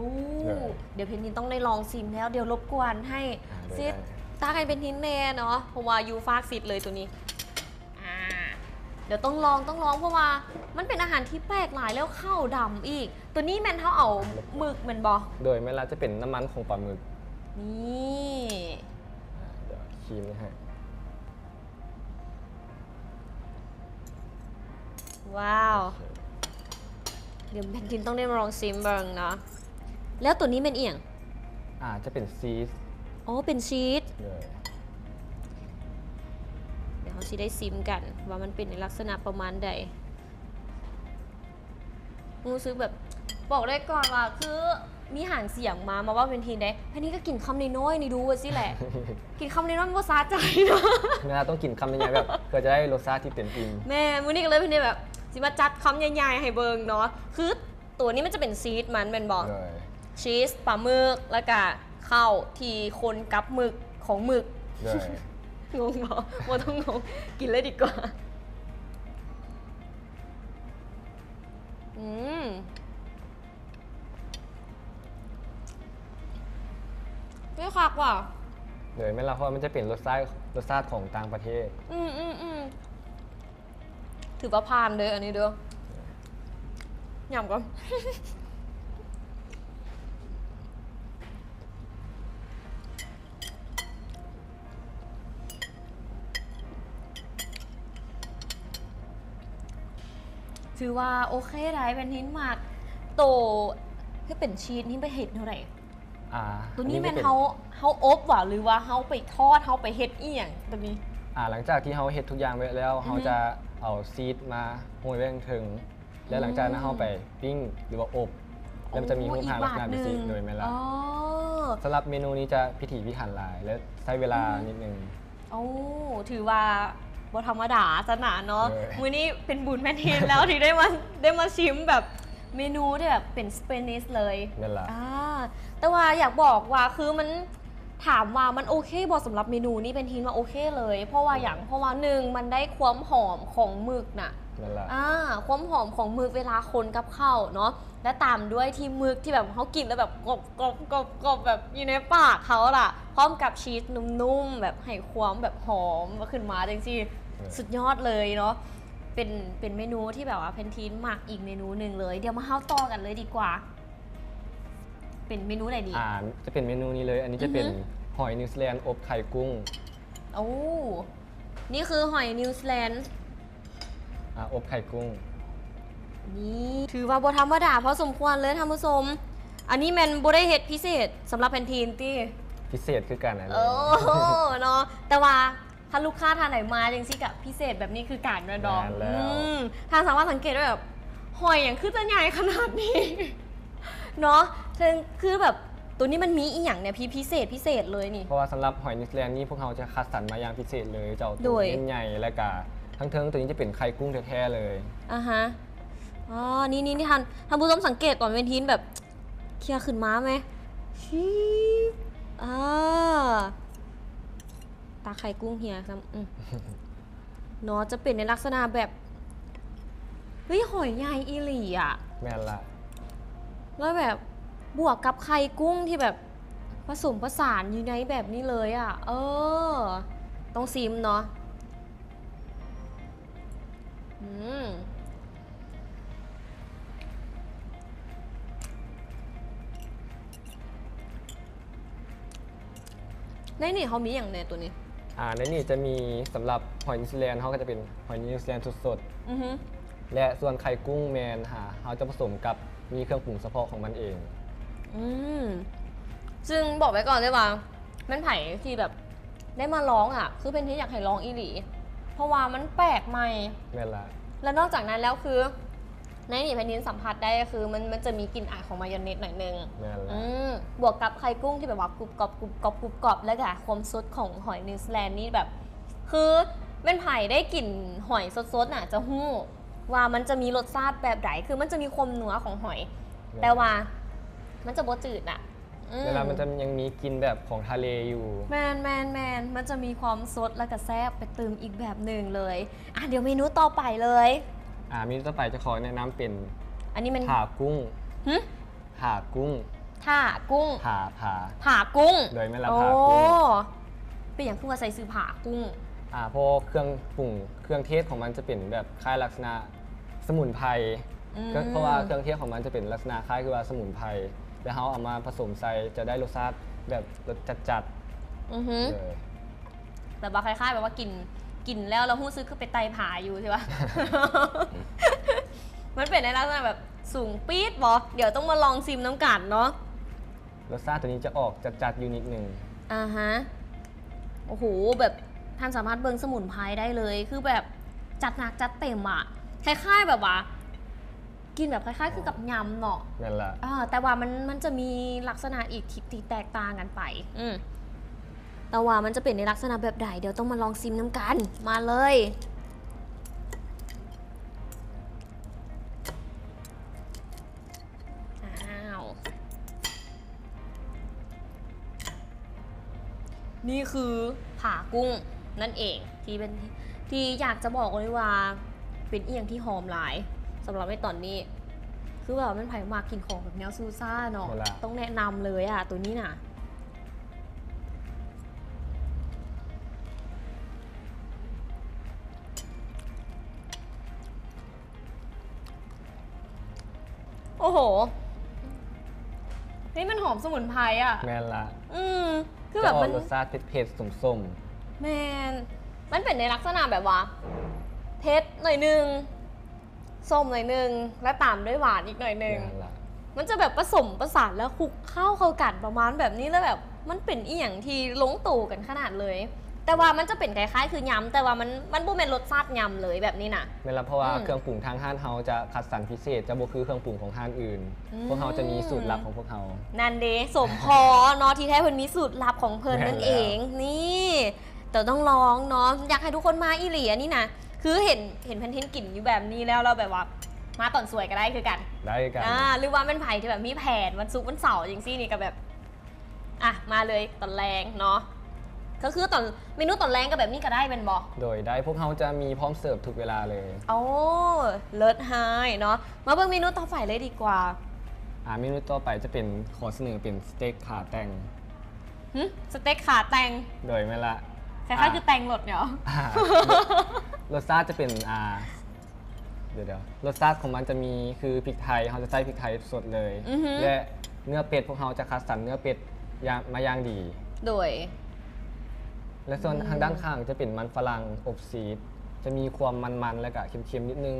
ໂດຍ ດຽວເພັນທິນຕ້ອງໄດ້ລອງຊີມແລ້ວ. ດຽວລົບກວນໃຫ້ ອ່າ ໂດຍ ຊິ ໄດ້ ຕັກໃຫ້ເພັນທິນແນ່ເນາະ ເພາະວ່າຢູ່ຟາກຊິດເລີຍໂຕນີ້. ອ່າ ດຽວຕ້ອງລອງ ຕ້ອງລອງ ເພາະວ່າມັນເປັນອາຫານທີ່ແປກຫຼາຍ ແລ້ວເຂົ້າດຳອີກ. ໂຕນີ້ແມ່ນເຮົາເອົາໝຶກແມ່ນບໍ່? ໂດຍ ແມ່ນລະ ຈະເປັນນ້ຳມັນຂອງປາໝຶກ. ນີ້ ອ່າ ດຽວຊີມໃຫ້. ວ້າວ ໂອເຄ ດຽວແພນທິນຕ້ອງໄດ້ມາລອງຊີມເບິ່ງເນາະ. ແລ້ວໂຕນີ້ແມ່ນອີ່ຫຍັງ? ອ່າ ຈະເປັນຊີສ. ອໍ ເປັນຊີສ. ໂດຍ ດຽວເຮົາຊິໄດ້ຊີມກັນວ່າມັນເປັນໃນລັກສະນະປະມານໃດ. ຮູ້ສຶກແບບ ບອກໄດ້ກ່ອນວ່າ ຄືມີຫາງສຽງມາ ມາເວົ້າແພນທິນເດ້ ແພນທິນກໍກິນຄຳນ້ອຍໆ ນີ້ດູວ່າຊີ້ແຫຼະ. ກິນຄຳນ້ອຍໆ ມັນບໍ່ສະໃຈເນາະ. ແມ່ນລະ ຕ້ອງກິນຄຳໃຫຍ່ໆ ແບບ ເພື່ອຈະໄດ້ລົດຊາດທີ່ເຕັມອີ່ມ. ແມ່ນ ມື້ນີ້ກໍເລີຍແພນທິນແບບ ຊິມາຈັດຄຳໃຫຍ່ໆ ໃຫ້ເບິ່ງເນາະ. ຄືໂຕນີ້ມັນຈະເປັນຊີສມັນແມ່ນບໍ່? ໂດຍ ຊີສ ປາໝຶກ ແລ້ວກະເຂົ້າທີ່ຄົນກັບໝຶກຂອງໝຶກ. ໂດຍ ງົງບໍ່? ບໍ່ຕ້ອງງົງ ກິນເລີຍດີກວ່າ. ອືມ ເຮີ້ຍ ຄັກວ່ະ. ໂດຍ ແມ່ນລະ ເພາະວ່າມັນຈະເປັນລົດຊາດ ລົດຊາດຂອງຕ່າງປະເທດ. ອືມໆໆ ຖືວ່າຜ່ານເດີ ອັນນີ້ເດີ. ຫຍຳກ່ອນ. ຖືວ່າໂອເຄໄດ໋ ແພນທິນມັກ. ໂຕທີ່ເປັນຊີສນີ້ໄປເຮັດແນວໃດ? ອ່າ ໂຕນີ້ແມ່ນເຮົາ ເຮົາອົບຫວາ ຫຼືວ່າເຮົາໄປທອດ ເຮົາໄປເຮັດອີ່ຫຍັງໂຕນີ້? ອ່າ ຫຼັງຈາກທີ່ເຮົາເຮັດທຸກຢ່າງໄວ້ແລ້ວ ອືຮຶ ເຮົາຈະເອົາຊີສມາໂຮຍໄວ້ເທິງ ແລ້ວຫຼັງຈາກນັ້ນເຮົາໄປປີ້ງ ຫຼືວ່າອົບ ແລ້ວມັນຈະມີຮູບຮ່າງລັກສະນະແບບຊີ້. ໂອ້ ອີກບາດໜຶ່ງ. ໂດຍ ແມ່ນລະ. ອໍ ສຳລັບເມນູນີ້ຈະພິຖີພິຖັນຫຼາຍ ແລະ ໃຊ້ເວລາ ອືຮຶ ນິດໜຶ່ງ. ໂອ້ ຖືວ່າບໍ່ທຳມະດາຊັ້ນນະເນາະ. ໂດຍ ມື້ນີ້ເປັນບຸນແພນທິນແລ້ວທີ່ໄດ້ມາ ໄດ້ມາຊິມແບບເມນູທີ່ແບບເປັນສະປານິດເລີຍ. ແມ່ນລະ. ອ່າ ແຕ່ວ່າຢາກບອກວ່າ ຄືມັນ ຖາມວ່າມັນໂອເຄບໍ່ສຳລັບເມນູນີ້? ແພນທິນວ່າໂອເຄເລີຍ. ເພາະວ່າຫຍັງ? ເພາະວ່າໜຶ່ງ ມັນໄດ້ຄວາມຫອມຂອງໝຶກນະ. ແມ່ນລະ. ອ່າ ຄວາມຫອມຂອງໝຶກເວລາຄົນກັບເຂົ້າເນາະ ແລະ ຕາມດ້ວຍທີ່ໝຶກທີ່ແບບເຮົາກິນແລ້ວແບບ ກອບໆໆໆ ແບບຢູ່ໃນປາກເຮົາລະ ພ້ອມກັບຊີສນຸ້ມໆ ແບບໃຫ້ຄວາມແບບຫອມຂຶ້ນມາຈັ່ງຊີ້. ເອີ ສຸດຍອດເລີຍເນາະ. ເປັນ ເປັນເມນູທີ່ແບບວ່າແພນທີນມັກອີກເມນູໜຶ່ງເລີຍ. ດຽວມາເຮົາຕໍ່ກັນເລີຍດີກວ່າ. ເປັນເມນູໃດດີ? ອ່າ ຈະເປັນເມນູນີ້ເລີຍ. ອັນນີ້ຈະເປັນ ອືຮຶ ຫອຍນິວຊີແລນອົບໄຂ່ກຸ້ງ. ໂອ້ ນີ້ຄືຫອຍນິວຊີແລນ ອ່າ ອົບໄຂ່ກຸ້ງ. ນີ້ຖືວ່າບໍ່ທຳມະດາພໍສົມຄວນເລີຍທ່ານຜູ້ຊົມ. ອັນນີ້ແມ່ນບໍ່ໄດ້ເຮັດພິເສດສຳລັບແພນທີນຕິ? ພິເສດຄືກັນ. ໂອ້ ເນາະ ແຕ່ວ່າ ຄັນລູກຄ້າທ່ານໃດມາຈັ່ງຊີ້ກະພິເສດແບບນີ້ຄືກັນແມ່ນບໍ່? ແມ່ນແລ້ວ ອືມ ທ່ານສາມາດສັງເກດໄດ້ແບບ ຫອຍຫຍັງຄືຈະໃຫຍ່ຂະໜາດນີ້ເນາະ ເຊິ່ງຄືແບບ ໂຕນີ້ມັນມີອີ່ຫຍັງແດ່ ພິ ພິເສດ ພິເສດເລີຍນີ້? ເພາະວ່າສຳລັບຫອຍນິວຊີແລນນີ້ ພວກເຮົາຈະຄັດສັນມາຢ່າງພິເສດເລີຍ ເຈົ້າ ໂຕ ໂດຍ ເນັ້ນໃຫຍ່ ແລ້ວກະທັງເທິງໂຕນີ້ຈະເປັນໄຂ່ກຸ້ງແທ້ໆເລີຍ. ອາຮະ ອໍ ນີ້ໆ ທ່ານ ທ່ານຜູ້ຊົມສັງເກດຕອນເວັນທີນແບບ ເຄຍຂຶ້ນມາແມ ຊີ ອາ ຕາໄຂ່ກຸ້ງເຮຍຊ້ຳ ອືມ ເນາະ ຈະເປັນໃນລັກສະນະແບບ ເຮີ້ຍ ຫອຍໃຫຍ່ອີ່ຫຼີອະ. ແມ່ນລະ ແລ້ວແບບບວກກັບໄຂ່ກຸ້ງທີ່ແບບປະສົມປະສານຢູ່ໃນແບບນີ້ເລີຍອະ ເອີ ຕ້ອງຊີມເນາະ. ອືມ ໃນນີ້ເຮົາມີຫຍັງແດ່ໂຕນີ້? ອາ ໃນນີ້ຈະມີສຳລັບຫອຍນິວຊີແລນ ເຮົາກໍຈະເປັນຫອຍນິວຊີແລນສົດໆ ອືຮຶ ແລະ ສ່ວນໄຂ່ກຸ້ງແມ່ນ ຫາ ເຮົາຈະປະສົມກັບ ມີເຄື່ອງປຸງສະເພາະຂອງມັນເອງ. ອືມ ຊຶ່ງບອກໄວ້ກ່ອນເລີຍວ່າ ແມ່ນໃຜທີ່ແບບໄດ້ມາລອງອະ ຄືເປັນທີ່ຢາກໃຫ້ລອງອີ່ຫຼີ ເພາະວ່າມັນແປກໃໝ່. ແມ່ນລະ ແລະ ນອກຈາກນັ້ນແລ້ວຄື ໃນນີ້ແຜ່ນດິນສຳຜັດໄດ້ ຄືມັນ ມັນຈະມີກິ່ນອາຍຂອງມາຍອເນສໜ້ອຍໜຶ່ງ. ແມ່ນລະ ອືມ ບວກກັບໄຂ່ກຸ້ງທີ່ແບບວ່າກຸບກັບ ກຸບກັບ ກຸບກັບ ແລ້ວກະຄວາມສົດຂອງຫອຍນິວຊີແລນນີ້ແບບ ຄືແມ່ນໃຜໄດ້ກິນຫອຍສົດໆນະ ຈະຮູ້ວ່າມັນຈະມີລົດຊາດແບບໃດ ຄືມັນຈະມີຄວາມນົວຂອງຫອຍ ແມ່ນ ແຕ່ວ່າມັນຈະບໍ່ຈືດນະ. ອືມ ແລ້ວມັນຈະຍັງມີກິ່ນແບບຂອງທະເລຢູ່. ແມ່ນໆໆ ມັນຈະມີຄວາມສົດ ແລ້ວກະແຊບໄປຕື່ມອີກແບບໜຶ່ງເລີຍ. ອາ ດຽວເມນູຕໍ່ໄປເລີຍ. ອາ ເມນູຕໍ່ໄປຈະຂໍແນະນຳເປັນ ອັນນີ້ແມ່ນ ຜາກຸ້ງ. ຫຶ? ຜາກຸ້ງ. ຜາກຸ້ງ. ຜາ ຜາ ຜາກຸ້ງ. ໂດຍ ແມ່ນລະ ໂອ້ ຜາກຸ້ງ. ເປັນຫຍັງຄືວ່າໃສ່ຊື່ຜາກຸ້ງ? ອາ ເພາະເຄື່ອງປຸງ ເຄື່ອງເທດຂອງມັນຈະເປັນແບບຄ້າຍລັກສະນະສະໝຸນໄພ. ອືມ ເພາະວ່າເຄື່ອງເທດຂອງມັນຈະເປັນລັກສະນະຄ້າຍຄືວ່າສະໝຸນໄພ ແລ້ວເຮົາເອົາມາປະສົມໃສ່ ຈະໄດ້ລົດຊາດແບບລົດຈັດໆ. ອືຮຶ ເອີ ແບບວ່າຄ້າຍໆແບບວ່າກິນ ກິນແລ້ວ ແລ້ວຮູ້ສຶກຄືໄປໄຕ່ຜາຢູ່ຊີ້ຫວາ? ມັນເປັນໃນລັກສະນະແບບສູງປີດບໍ? ດຽວຕ້ອງມາລອງຊີມນຳກັນເນາະ. ລົດຊາດໂຕນີ້ຈະອອກຈັດໆຢູ່ນິດໜຶ່ງ. ອາຮະ ໂອ້ໂຫ ແບບທ່ານສາມາດເບິ່ງສະໝຸນໄພໄດ້ເລີຍ ຄືແບບຈັດໜັກຈັດເຕັມອະ ຄ້າຍໆແບບວ່າ ກິນແບບຄ້າຍໆຄືກັບຍຳເນາະ. ແມ່ນລະ ເອີ ແຕ່ວ່າມັນ ມັນຈະມີລັກສະນະອີກທີ່ ທີ່ແຕກຕ່າງກັນໄປ. ອືມ ແຕ່ວ່າມັນຈະເປັນໃນລັກສະນະແບບໃດ ດຽວຕ້ອງມາລອງຊີມນຳກັນ. ມາເລີຍ. ອ້າວ ນີ້ຄືຜາກຸ້ງນັ້ນເອງ ທີ່ເປັນ ທີ່ຢາກຈະບອກເລີຍວ່າ ເປັນອີ່ຫຍັງທີ່ຫອມຫຼາຍສຳລັບໃນຕອນນີ້. ຄືແບບວ່າແມ່ນໃຜມັກກິນຂອງແບບແນວຊູຊາເນາະ ແມ່ນລະ ຕ້ອງແນະນຳເລີຍອະ ໂຕນີ້ນະ. ໂອ້ໂຫ ນີ້ມັນຫອມສະໝຸນໄພອະ. ແມ່ນລະ ອືມ ຄືແບບມັນຈະອອກລົດຊາດເຜັດໆສົ້ມໆ. ແມ່ນ ມັນເປັນໃນລັກສະນະແບບວ່າເຜັດໜ້ອຍໜຶ່ງ ສົ້ມໜ້ອຍໜຶ່ງ ແລະ ຕາມດ້ວຍຫວານອີກໜ້ອຍໜຶ່ງ. ແມ່ນລະ ມັນຈະແບບປະສົມປະສານ ແລ້ວຄຸກເຄົ້າເຂົ້າກັນປະມານແບບນີ້ ແລ້ວແບບມັນເປັນອີ່ຫຍັງທີ່ລົງໂຕກັນຂະໜາດເລີຍ. ແຕ່ວ່າມັນຈະເປັນຄ້າຍໆຄືຍຳ ແຕ່ວ່າມັນ ມັນບໍ່ແມ່ນລົດຊາດຍຳເລີຍແບບນີ້ນະ. ແມ່ນລະ ເພາະວ່າ ອືມ ເຄື່ອງປຸງທາງຮ້ານເຮົາຈະຄັດສັນພິເສດ ຈະບໍ່ຄືເຄື່ອງປຸງຂອງຮ້ານອື່ນ. ອືມ ພວກເຮົາຈະມີສູດລັບຂອງພວກເຮົາ. ນັ້ນເດ ສົມພໍເນາະ ທີ່ແທ້ເພິ່ນມີສູດລັບຂອງເພິ່ນນັ້ນເອງ. ແມ່ນແລ້ວ ນີ້ ເຈົ້າຕ້ອງລອງເນາະ ຢາກໃຫ້ທຸກຄົນມາອີ່ຫຼີ. ອັນນີ້ນະ ຄືເຫັນ ເຫັນແຜ່ນທິນກິນຢູ່ແບບນີ້ແລ້ວ ແລ້ວແບບວ່າມາຕອນສວຍກໍໄດ້ຄືກັນ. ໄດ້ຄືກັນ. ອາ ຫຼືວ່າແມ່ນໃຜທີ່ແບບມີແຜນວັນສຸກວັນເສົາຈັ່ງຊີ້ນີ້ ກໍແບບ ອ່ະ ມາເລີຍຕອນແລງເນາະ. ກໍຄືຕອນ ເມນູຕອນແລງກໍແບບນີ້ກໍໄດ້ແມ່ນບໍ່? ໂດຍ ໄດ້ ພວກເຮົາຈະມີພ້ອມເສີບທຸກເວລາເລີຍ. ໂອ້ ເລີດຮ້າຍເນາະ. ມາເບິ່ງເມນູຕໍ່ໄປເລີຍດີກວ່າ. ອາ ເມນູຕໍ່ໄປຈະເປັນ ຂໍສະເໜີເປັນສະເຕັກຂາແຕ່ງ. ຫຶ? ສະເຕັກຂາແຕ່ງ? ໂດຍ ແມ່ນລະ. ຄ້າຍໆຄືແຕ່ງລົດເນາະ. ອາ ລົດຊາດຈະເປັນ ອາ ດຽວໆ ລົດຊາດຂອງມັນຈະມີຄືພິກໄທ ເຮົາຈະໃຊ້ພິກໄທສົດເລີຍ ອືຮຶ ແລະ ເນື້ອເປັດ ພວກເຮົາຈະຄັດສັນເນື້ອເປັດຢ່າງ ມາຢ່າງດີ. ໂດຍ ແລະ ສ່ວນ ອືມ ທາງດ້ານຂ້າງຈະເປັນມັນຝຣັ່ງອົບຊີສ ຈະມີຄວາມມັນໆ ແລະກະເຄັມໆນິດໜຶ່ງ.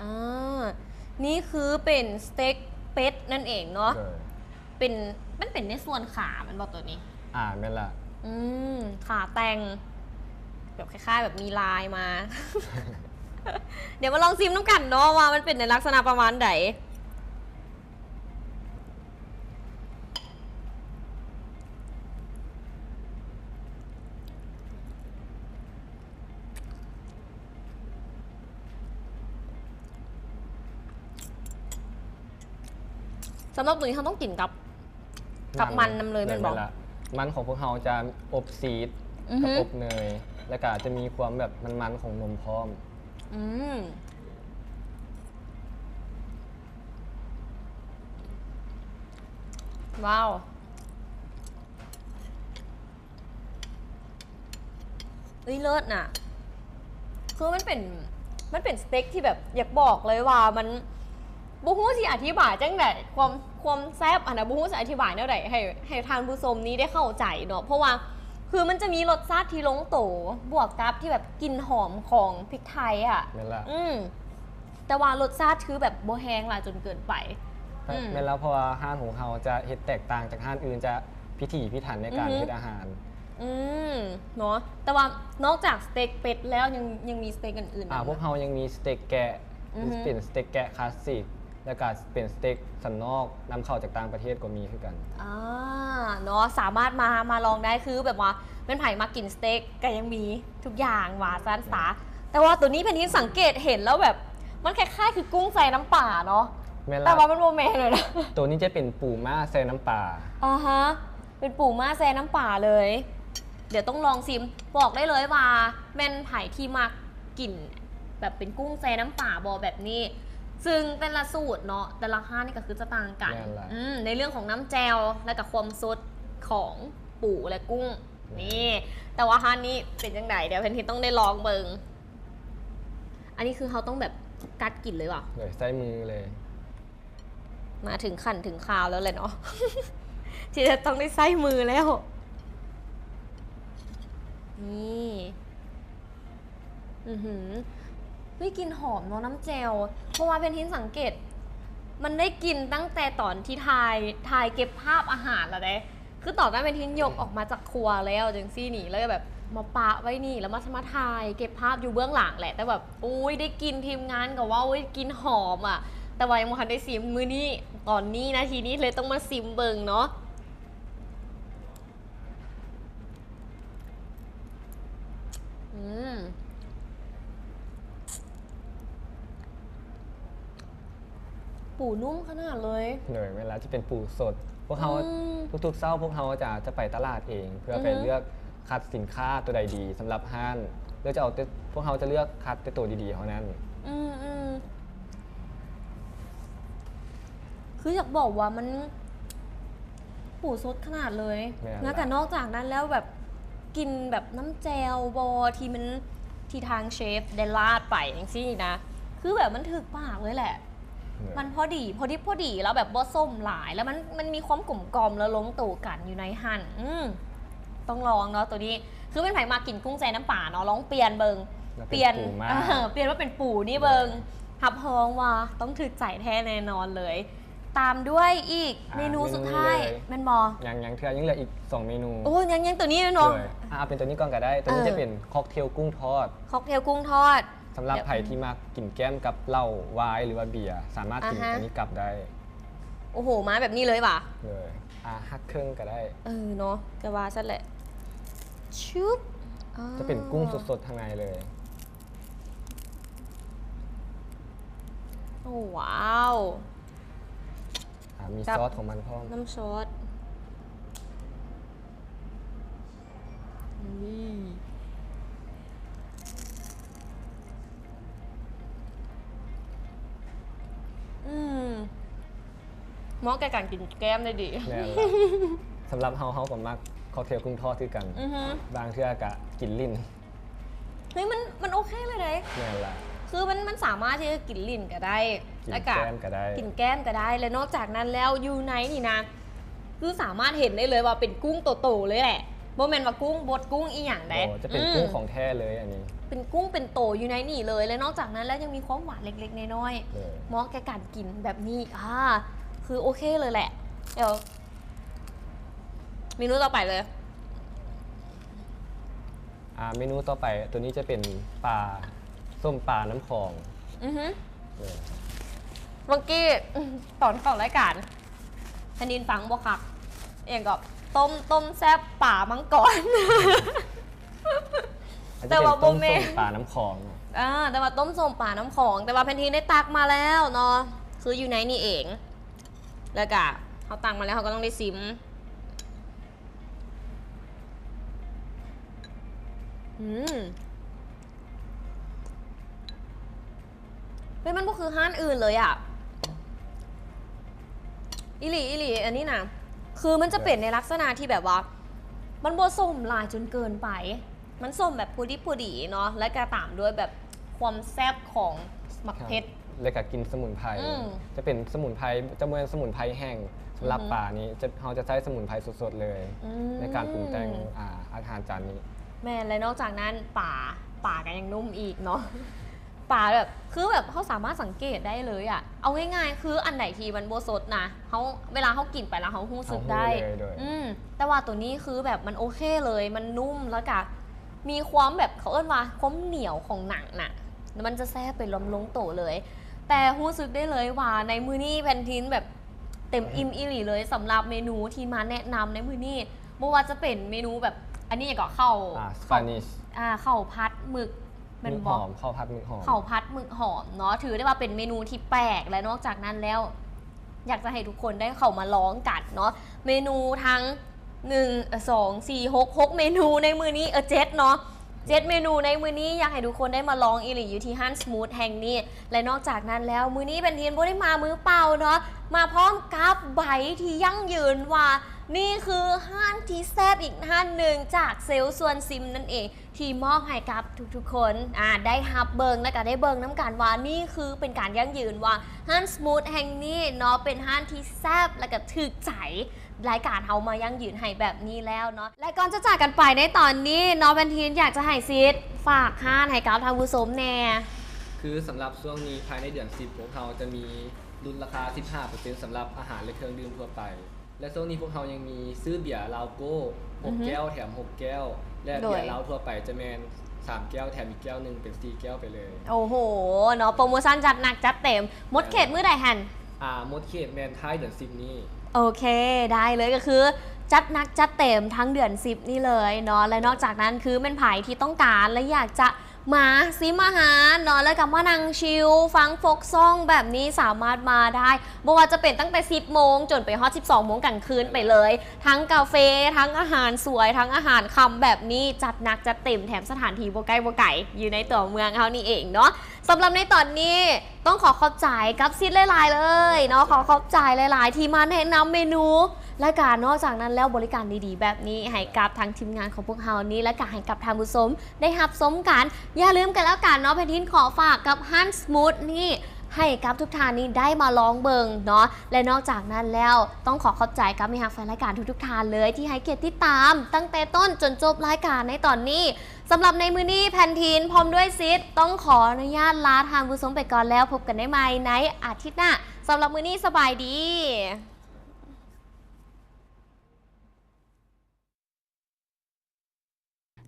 ອາ ນີ້ຄືເປັນສະເຕັກເປັດນັ້ນເອງເນາະ. ໂດຍ ເປັນ ມັນເປັນໃນສ່ວນຂາແມ່ນບໍ່ໂຕນີ້? ອາ ແມ່ນລະ. ອືມ ຂາແຕ່ງ ບບຄ້າຍໆແບບມີລາຍມາ. ດຽວມາລອງຊີມນຳກັນເນາະ ວ່າມັນເປັນໃນລັກສະນະປະມານໃດ. ສຳລັບໂຕນີ້ເຮົາຕ້ອງກິນກັບ ກັບມັນນຳເລີຍແມ່ນບໍ່? ແມ່ນລະ ມັນຂອງພວກເຮົາຈະອົບຊີສ ອືຮຶ ກັບອົບເນີຍ ແລ້ວກະຈະມີຄວາມແບບມັນໆຂອງນົມພ້ອມ. ອືມ ວ້າວ ເອີຍ ເລີດນະ. ຄືມັນເປັນ ມັນເປັນສະເຕັກທີ່ແບບ ຢາກບອກເລີຍວ່າມັນ ບໍ່ຮູ້ຊິອະທິບາຍຈັ່ງໃດ ຄວາມ ຄວາມແຊບຫັ້ນນະ ບໍ່ຮູ້ຊິອະທິບາຍແນວໃດໃຫ້ ໃຫ້ທ່ານຜູ້ຊົມນີ້ໄດ້ເຂົ້າໃຈເນາະ. ເພາະວ່າ ຄືມັນຈະມີລົດຊາດທີ່ລົງໂຕ ບວກກັບທີ່ແບບກິ່ນຫອມຂອງພິກໄທອະ. ແມ່ນລະ ອືມ ແຕ່ວ່າລົດຊາດຄືແບບບໍ່ແຮງຫຼາຍຈົນເກີນໄປ. ແມ່ນ ອືມ ແມ່ນແລ້ວ ເພາະວ່າຮ້ານຂອງເຮົາຈະເຮັດແຕກຕ່າງຈາກຮ້ານອື່ນ ຈະພິຖີພິຖັນໃນການ ອືຮຶ ເຮັດອາຫານ. ອືມ ເນາະ ແຕ່ວ່ານອກຈາກສະເຕັກເປັດແລ້ວ ຍັງ ຍັງມີສະເຕັກອື່ນໆ ອ່າ ນຳ ພວກເຮົາຍັງມີສະເຕັກແກະ ອືຮຶ ເປັນສະເຕັກແກະຄລາສສິກ ແລ້ວກະເປັນສະເຕັກສັນນອກ ນຳເຂົ້າຈາກຕ່າງປະເທດກໍມີຄືກັນ. ອ່າ ເນາະ ສາມາດມາ ມາລອງໄດ້ ຄືແບບວ່າແມ່ນໃຜມັກກິນສະເຕັກ ກະຍັງມີທຸກຢ່າງວ່າຊັ້ນສາ. ແມ່ນ ແຕ່ວ່າໂຕນີ້ແຜ່ນດິນສັງເກດເຫັນແລ້ວແບບ ມັນຄ້າຍໆຄືກຸ້ງໃສ່ນ້ຳປາເນາະ. ແມ່ນລະ ແຕ່ວ່າມັນບໍ່ແມ່ນເລີຍນະ. ໂຕນີ້ຈະເປັນປູມ້າໃສ່ນ້ຳປາ. ອ່າຮະ ເປັນປູມ້າແຊ່ນ້ຳປາເລີຍ. ດຽວຕ້ອງລອງຊີມ. ບອກໄດ້ເລີຍວ່າແມ່ນໃຜທີ່ມັກກິນແບບເປັນກຸ້ງແຊ່ນ້ຳປາບໍ່ແບບນີ້ ຊຶ່ງແຕ່ລະສູດເນາະ ແຕ່ລະຮ້ານນີ້ກໍຄືຈະຕ່າງກັນ. ແມ່ນລະ ອືມ ໃນເລື່ອງຂອງນ້ຳແຈ່ວ ແລະກະຄວາມສົດຂອງປູ ແລະ ກຸ້ງ. ແມ່ນ ນີ້ ແຕ່ວ່າຮ້ານນີ້ເປັນຈັ່ງໃດ ດຽວແຜ່ນດິນຕ້ອງໄດ້ລອງເບິ່ງ. ອັນນີ້ຄືເຮົາຕ້ອງແບບກັດກິນເລີຍຫວາ? ໂດຍໃຊ້ມືເລີຍ. ມາເຖິງຂັ້ນເຖິງຄາວແລ້ວແຫຼະເນາະ ທີ່ຈະຕ້ອງໄດ້ໃຊ້ມືແລ້ວ. ນີ້ ອືຫື ເຮີ້ຍ ກິ່ນຫອມເນາະ ນ້ຳແຈ່ວ. ເພາະວ່າແຜ່ນດິນສັງເກດ ມັນໄດ້ກິ່ນຕັ້ງແຕ່ຕອນທີ່ຖ່າຍ ຖ່າຍເກັບພາບອາຫານລະເດ້. ຄືຕອນນັ້ນແມ່ນທິນຍົກອອກມາຈາກຄົວແລ້ວຈັ່ງຊີ້ນີ້ ແລ້ວກໍແບບມາປະໄວ້ນີ້ ແລ້ວມາ ມາຖ່າຍເກັບພາບຢູ່ເບື້ອງຫຼັງແຫຼະ ແຕ່ແບບ ໂອ້ຍ ໄດ້ກິ່ນ ທີມງານກໍເວົ້າ ໂອ້ຍ ກິ່ນຫອມອະ ແຕ່ວ່າຍັງບໍ່ທັນໄດ້ຊີມ. ມື້ນີ້ ຕອນນີ້ນາທີນີ້ເລີຍຕ້ອງມາຊີມເບິ່ງເນາະ. ອືມ ປູນຸ້ມຂະໜາດເລີຍ. ໂດຍ ແມ່ນລະ ຈະເປັນປູສົດ. ພວກເຮົາ ອືມ ທຸກໆເຊົ້າພວກເຮົາຈະ ຈະໄປຕະຫຼາດເອງ ເພື່ອໄປ ອືຮຶ ເລືອກຄັດສິນຄ້າຕົວໃດດີສຳລັບຮ້ານ ແລ້ວຈະເອົາແຕ່ ພວກເຮົາຈະເລືອກຄັດແຕ່ໂຕດີໆເທົ່ານັ້ນ. ອືມໆ ຄືຢາກບອກວ່າມັນ ປູສົດຂະໜາດເລີຍ. ແມ່ນລະ ແລ້ວກໍນອກຈາກນັ້ນແລ້ວແບບ ກິ່ນແບບນ້ຳແຈ່ວບໍ່ ທີ່ມັນ ທີ່ທາງເຊຟໄດ້ລາດໄປຈັ່ງຊີ້ນະ ຄືແບບມັນຖືກປາກເລີຍແຫຼະ. ແມ່ນ ມັນພໍດີ ພໍດິບພໍດີ ແລ້ວແບບບໍ່ສົ້ມຫຼາຍ ແລ້ວມັນ ມັນມີຄວາມກົມກ່ອມ ແລ້ວລົງໂຕກັນຢູ່ໃນຫັ້ນ. ອືມ ຕ້ອງລອງເນາະໂຕນີ້. ຄືແມ່ນໃຜມັກກິນກຸ້ງແຊ່ນ້ຳປາເນາະ ລອງປ່ຽນເບິ່ງ ແລ້ວເປັນ ປ່ຽນ ປູມ້າ ເອີ ປ່ຽນມາເປັນປູນີ້ເບິ່ງ. ໂດຍ ຮັບຮອງວ່າຕ້ອງຖືກໃຈແທ້ແນ່ນອນເລີຍ. ຕາມດ້ວຍອີກ ອ່າ ເມນູສຸດທ້າຍ ເມນູນີ້ເລີຍ ແມ່ນບໍ່? ຍັງ ຍັງເທື່ອ ຍັງເຫຼືອອີກສອງເມນູ. ໂອ້ ຍັງ ຍັງໂຕນີ້ແມ່ນບໍ່? ໂດຍ ອ່າ ເອົາເປັນໂຕນີ້ກ່ອນກໍໄດ້. ໂຕນີ້ ເອີ ຈະເປັນຄອກເທວກຸ້ງທອດ. ຄອກເທວກຸ້ງທອດ. ສຳລັບໃຜທີ່ມັກກິນແກ້ມກັບເຫຼົ້າ ວາຍ ຫຼືວ່າເບຍ ສາມາດກິນ ອ່າຮະ ອັນນີ້ກັບໄດ້. ໂອ້ໂຫ ມາແບບນີ້ເລີຍຫວາ? ເລີຍ ອ່າ ຫັກເຄິ່ງກໍໄດ້. ເອີເນາະ ກໍວ່າຊັ້ນແຫຼະ. ຊຶບ ອ່າ ຈະເປັນກຸ້ງສົດໆທາງໃນເລີຍ. ໂອ້ ວ້າວ. ອ່າ ມີຊອດຂອງມັນພ້ອມ ນ້ຳຊອດ. ອືມ ເໝາະແກ່ການກິນແກ້ມໄດ້ດີ. ແມ່ນລະ ສຳລັບເຮົາ ເຮົາກໍມັກຄອກເທວກຸ້ງທອດຄືກັນ. ອືຮຶ ບາງເທື່ອກະກິນຫຼິ້ນ. ເຮີ້ຍ ມັນ ມັນໂອເຄເລີຍເດ້. ແມ່ນລະ ຄືມັນ ມັນສາມາດທີ່ຈະກິນຫຼິ້ນກໍໄດ້ ກິນແກ້ມກໍໄດ້ ແລ້ວກະກິນແກ້ມກໍໄດ້. ແລະນອກຈາກນັ້ນແລ້ວ ຢູ່ໃນນີ້ນະ ຄືສາມາດເຫັນໄດ້ເລີຍວ່າເປັນກຸ້ງໂຕໆເລີຍແຫຼະ ບໍ່ແມ່ນວ່າກຸ້ງບົດກຸ້ງອີ່ຫຍັງໃດ. ໂອ້ ຈະເປັນກຸ້ງ ອືມ ຂອງແທ້ເລີຍອັນນີ້ ເປັນກຸ້ງເປັນໂຕຢູ່ໃນນີ້ເລີຍ. ແລະນອກຈາກນັ້ນແລ້ວຍັງມີຄວາມຫວານເລັກໆນ້ອຍໆ. ເອີ ເໝາະແກ່ການກິນແບບນີ້. ອ່າ ຄືໂອເຄເລີຍແຫຼະ. ດຽວເມນູຕໍ່ໄປເລີຍ. ອ່າ ເມນູຕໍ່ໄປ ໂຕນີ້ຈະເປັນປາ ສົ້ມປານ້ຳຂອງ. ອືຮຶ ເອີ ເມື່ອກີ້ ຕອນເຂົ້າລາຍການ ແຜ່ນດິນຟັງບໍ່ຄັກ ອີ່ຫຍັງກໍ ຕົ້ມ ຕົ້ມແຊບປາມັງກອນ ອາດຈະເປັນ ແຕ່ວ່າບໍ່ແມ່ນ ຕົ້ມສົ້ມປານ້ຳຂອງ. ເອີ ແຕ່ວ່າຕົ້ມສົ້ມປານ້ຳຂອງ ແຕ່ວ່າແຜ່ນຖິ່ນໄດ້ຕັກມາແລ້ວເນາະ ຄືຢູ່ໃນນີ້ເອງ ແລ້ວກະເຮົາຕັກມາແລ້ວ ເຮົາກໍຕ້ອງໄດ້ຊິມ. ອືມ ເຮີ້ຍ ມັນບໍ່ຄືຮ້ານອື່ນເລີຍອະ ອີ່ຫຼີ ອີ່ຫຼີ ອັນນີ້ນະ ຄືມັນຈະເປັນໃນລັກສະນະທີ່ແບບວ່າ ມັນບໍ່ສົ້ມຫຼາຍຈົນເກີນໄປ ມັນສົ້ມແບບພໍດີໆເນາະ ແລ້ວກະຕາມດ້ວຍແບບຄວາມແຊບຂອງໝາກເຜັດ ແລ້ວກະກິ່ນສະໝຸນໄພ ອືມ ຈະເປັນສະໝຸນໄພ ຈະບໍ່ແມ່ນສະໝຸນໄພແຫ້ງ ສຳລັບ ອືຮຶ ປານີ້ ຈະ ເຮົາຈະໃຊ້ສະໝຸນໄພສົດໆເລີຍ ອືມ ໃນການປຸງແຕ່ງ ອາ ອາຫານຈານນີ້. ແມ່ນ ແລະ ນອກຈາກນັ້ນ ປາ ປາກໍຍັງນຸ້ມອີກເນາະ ປາແບບ ຄືແບບເຮົາສາມາດສັງເກດໄດ້ເລີຍອະ ເອົາງ່າຍໆ ຄືອັນໃດທີ່ມັນບໍ່ສົດນະ ເຮົາ ເວລາເຮົາກິນໄປແລ້ວເຮົາຮູ້ສຶກໄດ້ ເຮົາຮູ້ເລີຍ ໂດຍ ອືມ ແຕ່ວ່າໂຕນີ້ຄືແບບມັນໂອເຄເລີຍ ມັນນຸ້ມ ແລ້ວກະມີຄວາມແບບ ເຂົາເອີ້ນວ່າຄວາມໜຽວຂອງໜັງນະ ແລ້ວມັນຈະແຊບໄປລວມລົງໂຕເລີຍ ແຕ່ຮູ້ສຶກໄດ້ເລີຍວ່າໃນມື້ນີ້ແຜ່ນຖິ່ນແບບເຕັມອີ່ມອີ່ຫຼີເລີຍ ສຳລັບເມນູທີ່ມາແນະນຳໃນມື້ນີ້ ບໍ່ວ່າຈະເປັນເມນູແບບ ອັນນີ້ຫຍັງເກາະ ເຂົ້າ ອ່າ Spanish ອ່າ ເຂົ້າຜັດໝຶກ ແມ່ນບໍ່? ໝຶກຫອມ ເຂົ້າຜັດໝຶກຫອມ ເຂົ້າຜັດໝຶກຫອມເນາະ ຖືໄດ້ວ່າເປັນເມນູທີ່ແປກ ແລະ ນອກຈາກນັ້ນແລ້ວ ຢາກຈະໃຫ້ທຸກຄົນໄດ້ເຂົ້າມາລອງກັນເນາະ ເມນູທັງ ໜຶ່ງ ສອງ ສີ່ ຫົກ ຫົກເມນູໃນມື້ນີ້ ເອີ ເຈັດເນາະ ເຈັດເມນູໃນມື້ນີ້ ຢາກໃຫ້ທຸກຄົນໄດ້ມາລອງອີ່ຫຼີຢູ່ທີ່ຮ້ານ Smooth ແຫ່ງນີ້ ແລະ ນອກຈາກນັ້ນແລ້ວ ມື້ນີ້ແຜ່ນຖິ່ນບໍ່ໄດ້ມາມືເປົ່າເນາະ ມາພ້ອມກັບໃບທີ່ຢັ້ງຢືນວ່າ ນີ້ຄືຮ້ານທີ່ແຊບອີກຮ້ານໜຶ່ງຈາກເຊວຊວນຊິມນັ້ນເອງ ທີ່ມອບໃຫ້ກັບທຸກໆຄົນ ອາ ໄດ້ຮັບເບິ່ງ ແລະ ກະໄດ້ເບິ່ງນຳກັນວ່າ ນີ້ຄືເປັນການຢັ້ງຢືນວ່າ ຮ້ານ Smooth ແຫ່ງນີ້ເນາະ ເປັນຮ້ານທີ່ແຊບ ແລະ ກະຖືກໃຈ ລາຍການເຮົາມາຢັ້ງຢືນໃຫ້ແບບນີ້ແລ້ວເນາະ ແລະ ກ່ອນຈະຈາກກັນໄປໃນຕອນນີ້ເນາະ ແຜ່ນຖິ່ນຢາກຈະໃຫ້ຊິດຝາກຮ້ານໃຫ້ກັບທ່ານຜູ້ຊົມແດ່. ຄືສຳລັບຊ່ວງນີ້ ພາຍໃນເດືອນສິບ ພວກເຮົາຈະມີຫຼຸດລາຄາສິບຫ້າເປີເຊັນ ສຳລັບອາຫານ ແລະ ເຄື່ອງດື່ມທົ່ວໄປ ແລະ ຊ່ວງນີ້ພວກເຮົາຍັງມີຊື້ເບຍລາວໂກ້ ຫົກ ອືຮຶ ແກ້ວແຖມຫົກແກ້ວ ແລະ ເບຍລາວທົ່ວໄປຈະແມ່ນສາມແກ້ວ ແຖມອີກແກ້ວໜຶ່ງ ເປັນສີ່ແກ້ວໄປເລີຍ. ໂອ້ໂຫ ເນາະ ໂປຣໂມຊັນຈັດໜັກຈັດເຕັມ ໝົດເຂດມື້ໃດຫັ້ນ? ອ່າ ໝົດເຂດແມ່ນທ້າຍເດືອນສິບນີ້. ໂອເຄ ໄດ້ເລີຍ ກໍຄືຈັດໜັກຈັດເຕັມທັງເດືອນສິບນີ້ເລີຍເນາະ ແລະ ນອກຈາກນັ້ນຄືແມ່ນໃຜທີ່ຕ້ອງການ ແລະ ຢາກຈະ ມາຊິມອາຫານເນາະ ແລ້ວກໍມານັ່ງຊິວ ຟັງໂຟກຊອງແບບນີ້ ສາມາດມາໄດ້ ບໍ່ວ່າຈະເປັນຕັ້ງແຕ່ສິບໂມງຈົນໄປຮອດສິບສອງໂມງກາງຄືນໄປເລີຍ ທັງກາເຟ ທັງອາຫານສວຍ ທັງອາຫານຄ່ຳແບບນີ້ ຈັດໜັກຈັດເຕັມ ແຖມສະຖານທີ່ບໍ່ໃກ້ບໍ່ໄກ ຢູ່ໃນຕົວເມືອງເຮົານີ້ເອງເນາະ. ສຳລັບໃນຕອນນີ້ ຕ້ອງຂໍຂອບໃຈກັບຊິດຫຼາຍໆເລີຍເນາະ ຂໍຂອບໃຈຫຼາຍໆທີ່ມາແນະນຳເມນູ ແລະກະນອກຈາກນັ້ນແລ້ວ ບໍລິການດີໆແບບນີ້ໃຫ້ກັບທາງທີມງານຂອງພວກເຮົານີ້ ແລະກະໃຫ້ກັບທ່ານຜູ້ຊົມ ໄດ້ຮັບຊົມກັນ. ຢ່າລືມກັນແລ້ວກັນເນາະ ແຜ່ນຖິ່ນຂໍຝາກກັບຮ້ານ Smooth ນີ້ ໃຫ້ກັບທຸກທ່ານນີ້ໄດ້ມາລອງເບິ່ງເນາະ ແລະນອກຈາກນັ້ນແລ້ວ ຕ້ອງຂໍຂອບໃຈກັບແມ່ຮັກແຟນລາຍການທຸກໆທ່ານເລີຍ ທີ່ໃຫ້ກຽດຕິດຕາມຕັ້ງແຕ່ຕົ້ນຈົນຈົບລາຍການໃນຕອນນີ້. ສຳລັບໃນມື້ນີ້ ແຜ່ນຖິ່ນພ້ອມດ້ວຍຊິດ ຕ້ອງຂໍອະນຸຍາດລາທ່ານຜູ້ຊົມໄປກ່ອນແລ້ວ ພົບກັນໄດ້ໃໝ່ໃນອາທິດໜ້າ. ສຳລັບມື້ນີ້ ສະບາຍດີ.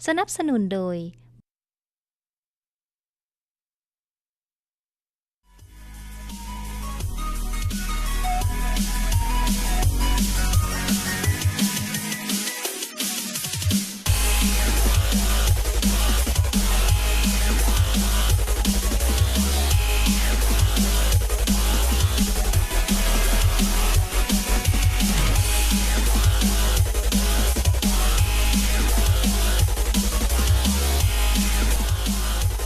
ສະໜັບສະໜູນໂດຍ